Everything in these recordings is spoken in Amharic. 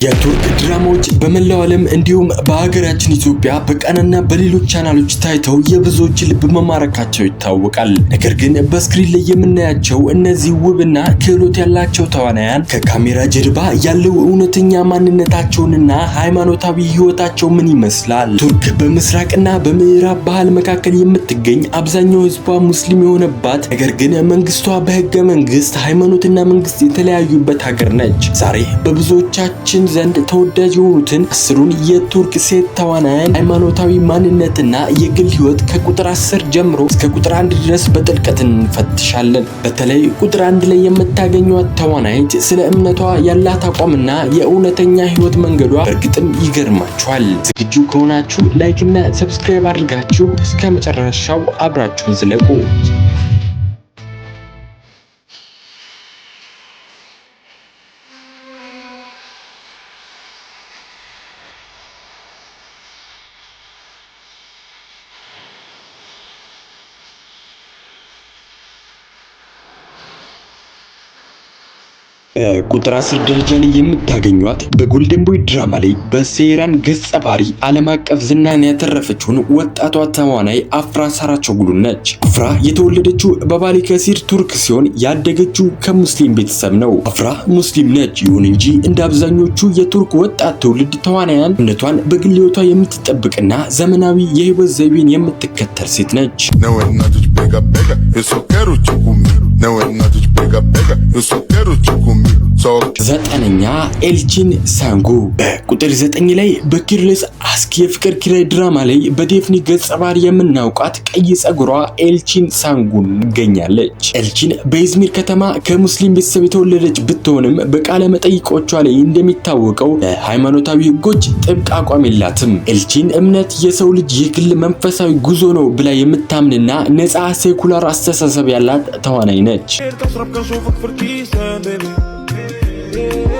የቱርክ ድራማዎች በመላው ዓለም እንዲሁም በሀገራችን ኢትዮጵያ በቃናና በሌሎች ቻናሎች ታይተው የብዙዎች ልብ መማረካቸው ይታወቃል። ነገር ግን በ screen ላይ የምናያቸው እነዚህ ውብና ክህሎት ያላቸው ተዋናያን ከካሜራ ጀርባ ያለው እውነተኛ ማንነታቸውንና ሃይማኖታዊ ሕይወታቸው ምን ይመስላል? ቱርክ በምስራቅና በምዕራብ ባህል መካከል የምትገኝ፣ አብዛኛው ሕዝቧ ሙስሊም የሆነባት፣ ነገር ግን መንግስቷ በህገ መንግስት ሃይማኖትና መንግስት የተለያዩበት ሀገር ነች። ዛሬ በብዙዎቻችን ዘንድ ተወዳጅ የሆኑትን 10ሩን የቱርክ ሴት ተዋናያን ሃይማኖታዊ ማንነትና የግል ህይወት ከቁጥር 10 ጀምሮ እስከ ቁጥር 1 ድረስ በጥልቀት እንፈትሻለን። በተለይ ቁጥር 1 ላይ የምታገኟት ተዋናይት ስለ እምነቷ ያላት አቋምና የእውነተኛ ህይወት መንገዷ በእርግጥም ይገርማችኋል። ዝግጁ ከሆናችሁ like እና subscribe አድርጋችሁ እስከ መጨረሻው አብራችሁን ዝለቁ። ቁጥር 10 ደረጃ ላይ የምታገኟት በ Golden Boy ድራማ ላይ በሴራን ገጸ ባህሪ ዓለም አቀፍ ዝናን ያተረፈችውን ወጣቷ ተዋናይ አፍራ ሳራቾግሉ ነች። አፍራ የተወለደችው በባሊከሲር ቱርክ ሲሆን ያደገችው ከሙስሊም ቤተሰብ ነው። አፍራ ሙስሊም ነች። ይሁን እንጂ እንደ አብዛኞቹ የቱርክ ወጣት ትውልድ ተዋናያን እምነቷን በግል ሕይወቷ የምትጠብቅና ዘመናዊ የህይወት ዘይቤን የምትከተል ሴት ነች። Não é nada de pega pega, eu só quero te comer. Não é nada de pega pega, eu só quero te comer. Só ዘጠነኛ፣ ኤልቺን ሳንጉ። በቁጥር 9 ላይ በኪርልስ አስክ የፍቅር ኪራይ ድራማ ላይ በዴፍኒ ገጸ ባህሪ የምናውቃት ቀይ ጸጉሯ ኤልቺን ሳንጉን ትገኛለች። ኤልቺን በኢዝሚር ከተማ ከሙስሊም ቤተሰብ የተወለደች ብትሆንም በቃለ መጠይቆቿ ላይ እንደሚታወቀው ለሃይማኖታዊ ሕጎች ጥብቅ አቋም የላትም። ኤልቺን እምነት የሰው ልጅ የግል መንፈሳዊ ጉዞ ነው ብላ የምታምንና ነፃ secular አስተሳሰብ ያላት ተዋናይ ነች። كنشرب كنشوفك في الكيسان bébé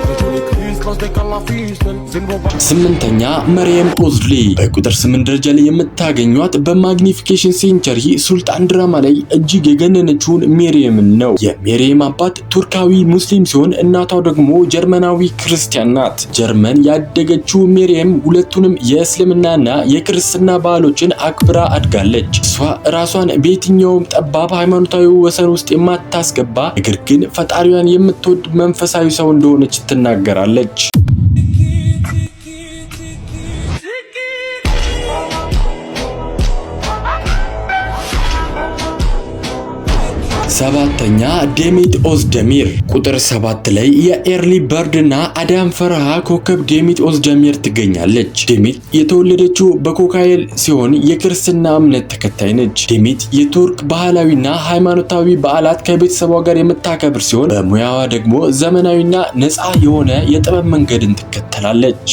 خرجولي كريس لاش ديك la ficelle زين بوبا ስምንተኛ፣ መርየም ኦዝሊ። በቁጥር 8 ደረጃ ላይ የምታገኟት በ Magnificent Century ሱልጣን ድራማ ላይ እጅግ የገነነችውን ሜሪየምን ነው። የሜሪየም አባት ቱርካዊ ሙስሊም ሲሆን እናቷ ደግሞ ጀርመናዊ ክርስቲያን ናት። ጀርመን ያደገችው ሜሪየም ሁለቱንም የእስልምናና የክርስትና ባህሎችን አክብራ አድጋለች። እሷ ራሷን በየትኛውም ጠባብ ሃይማኖታዊ ወሰን ውስጥ የማታስገባ፣ ነገር ግን ፈጣሪዋን የምትወድ መንፈሳዊ ሰው እንደሆነች ትናገራለች። ሰባተኛ፣ ዴሜት ኦዝደሚር። ቁጥር 7 ላይ የኤርሊ በርድ እና አዳም ፈርሃ ኮከብ ዴሜት ኦዝደሚር ትገኛለች። ዴሜት የተወለደችው በኮካኤል ሲሆን የክርስትና እምነት ተከታይ ነች። ዴሜት የቱርክ ባህላዊና ሃይማኖታዊ በዓላት ከቤተሰቧ ጋር የምታከብር ሲሆን በሙያዋ ደግሞ ዘመናዊና ነፃ የሆነ የጥበብ መንገድን ትከተላለች።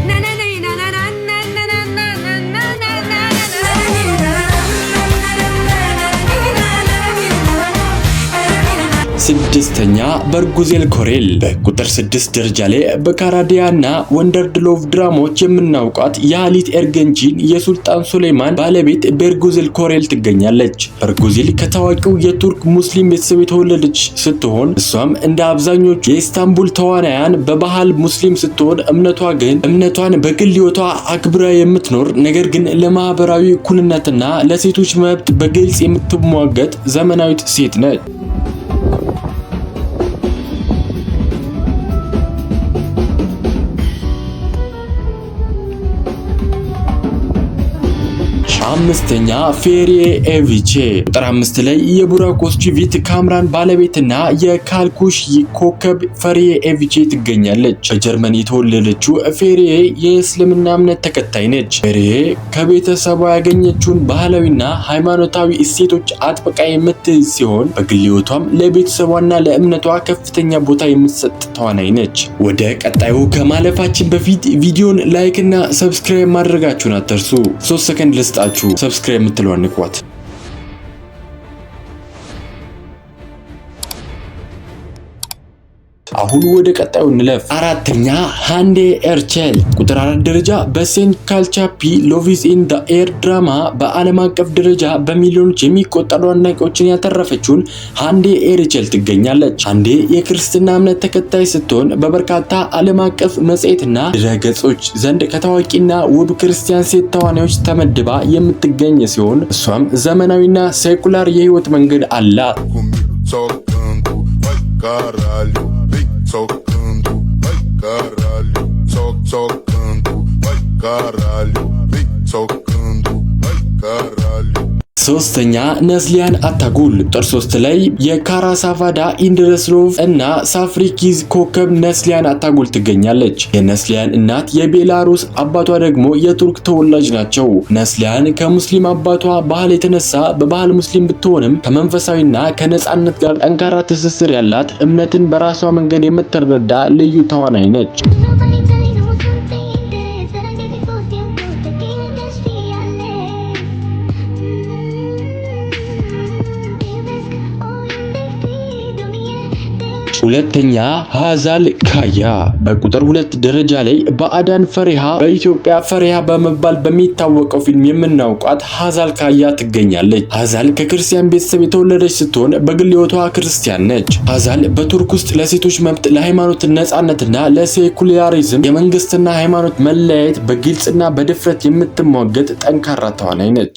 Na na na na na na na na na na na na. ስድስተኛ፣ በርጉዜል ኮሬል። በቁጥር 6 ደረጃ ላይ በካራዲያ እና ወንደርድሎቭ ድራማዎች የምናውቃት የሃሊት ኤርገንጂን የሱልጣን ሱሌማን ባለቤት ቤርጉዜል ኮሬል ትገኛለች። በርጉዜል ከታዋቂው የቱርክ ሙስሊም ቤተሰብ የተወለደች ስትሆን እሷም እንደ አብዛኞቹ የኢስታንቡል ተዋናያን በባህል ሙስሊም ስትሆን እምነቷ ግን እምነቷን በግል ሕይወቷ አክብራ የምትኖር፣ ነገር ግን ለማህበራዊ እኩልነትና ለሴቶች መብት በግልጽ የምትሟገት ዘመናዊት ሴት ነች። አምስተኛ፣ ፌሪዬ ኤቪቼ። ቁጥር 5 ላይ የቡራክ ኦዝቺቪት ካምራን ባለቤትና የካልኩሽ ኮከብ ፈሪዬ ኤቪቼ ትገኛለች። በጀርመን የተወለደችው ፌሪዬ የእስልምና እምነት ተከታይ ነች። ፌሪዬ ከቤተሰቧ ያገኘችውን ባህላዊና ሃይማኖታዊ እሴቶች አጥብቃ የምትይዝ ሲሆን በግል ሕይወቷም ለቤተሰቧና ለእምነቷ ከፍተኛ ቦታ የምትሰጥ ተዋናይ ነች። ወደ ቀጣዩ ከማለፋችን በፊት ቪዲዮን like እና subscribe ማድረጋችሁን አትርሱ። 3 ሰከንድ ልስጣችሁ። Subscribe የምትለዋን ንኳት። አሁን ወደ ቀጣዩ እንለፍ። አራተኛ ሃንዴ ኤርቼል። ቁጥር 4 ደረጃ በሴን ካልቻፒ Love Is in the Air ድራማ በዓለም አቀፍ ደረጃ በሚሊዮኖች የሚቆጠሩ አድናቂዎችን ያተረፈችውን ሃንዴ ኤርቼል ትገኛለች። ሃንዴ የክርስትና እምነት ተከታይ ስትሆን በበርካታ ዓለም አቀፍ መጽሔትና ድረ ገጾች ዘንድ ከታዋቂና ውብ ክርስቲያን ሴት ተዋናዮች ተመድባ የምትገኝ ሲሆን እሷም ዘመናዊና secular የህይወት መንገድ አላት። Comigo, socando, vai caralho, vem socando, vai caralho, so socando, vai caralho, vem socando, vai caralho. ሶስተኛ ነስሊያን አታጉል። ቁጥር 3 ላይ የካራ ሳቫዳ፣ Endless Love እና ሳፍሪ ኪዝ ኮከብ ነስሊያን አታጉል ትገኛለች። የነስሊያን እናት የቤላሩስ፣ አባቷ ደግሞ የቱርክ ተወላጅ ናቸው። ነስሊያን ከሙስሊም አባቷ ባህል የተነሳ በባህል ሙስሊም ብትሆንም ከመንፈሳዊና ከነጻነት ጋር ጠንካራ ትስስር ያላት፣ እምነትን በራሷ መንገድ የምትረዳ ልዩ ተዋናይ ነች። Nobody telling no something that I did before ሁለተኛ ሃዛል ካያ። በቁጥር 2 ደረጃ ላይ በአዳን ፈሪሃ፣ በኢትዮጵያ ፈሪሃ በመባል በሚታወቀው ፊልም የምናውቋት ሃዛል ካያ ትገኛለች። ሃዛል ከክርስቲያን ቤተሰብ የተወለደች ስትሆን በግል ሕይወቷ ክርስቲያን ነች። ሃዛል በቱርክ ውስጥ ለሴቶች መብት፣ ለሃይማኖት ነጻነትና ለሴኩላሪዝም፣ የመንግስትና ሃይማኖት መለያየት በግልጽና በድፍረት የምትሟገት ጠንካራ ተዋናይ ነች።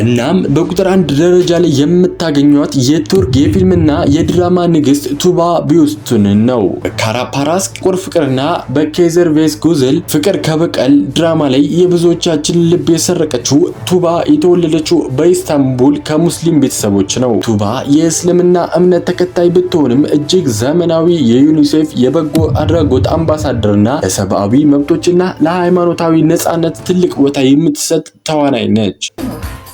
እናም በቁጥር 1 ደረጃ ላይ የምታገኟት የቱርክ የፊልምና የድራማ ንግስት ቱባ ቢዩስቱንን ነው። በካራ ፓራስ፣ ጥቁር ፍቅርና በኬዘር ቬስ ጉዝል፣ ፍቅር ከበቀል ድራማ ላይ የብዙዎቻችን ልብ የሰረቀችው ቱባ የተወለደችው በኢስታንቡል ከሙስሊም ቤተሰቦች ነው። ቱባ የእስልምና እምነት ተከታይ ብትሆንም እጅግ ዘመናዊ፣ የዩኒሴፍ የበጎ አድራጎት አምባሳደርና ለሰብአዊ መብቶችና ለሃይማኖታዊ ነጻነት ትልቅ ቦታ የምትሰጥ ተዋናይ ነች።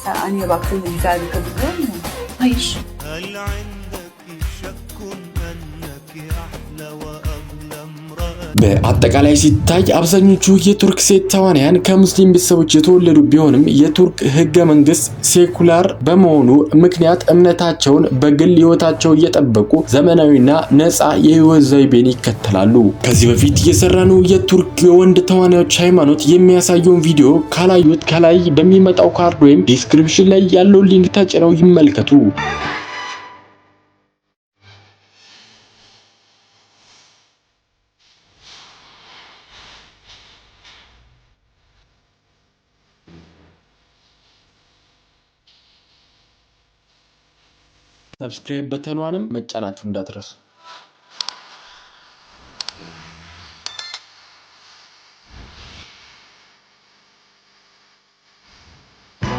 Sen anneye baktığında güzel bir kadın görmüyor musun? Hayır. هل عندك شك أنك أحلى وأغلى امرأة؟ በአጠቃላይ ሲታይ አብዛኞቹ የቱርክ ሴት ተዋንያን ከሙስሊም ቤተሰቦች የተወለዱ ቢሆንም የቱርክ ህገ መንግስት secular በመሆኑ ምክንያት እምነታቸውን በግል ህይወታቸው እየጠበቁ ዘመናዊና ነፃ የህይወት ዘይቤን ይከተላሉ። ከዚህ በፊት የሰራነው የቱርክ የወንድ ተዋናዮች ሃይማኖት የሚያሳየውን ቪዲዮ ካላዩት ከላይ በሚመጣው ካርድ ወይም description ላይ ያለውን link ተጭነው ይመልከቱ። Subscribe button ኗንም መጫናችሁ እንዳትረሱ።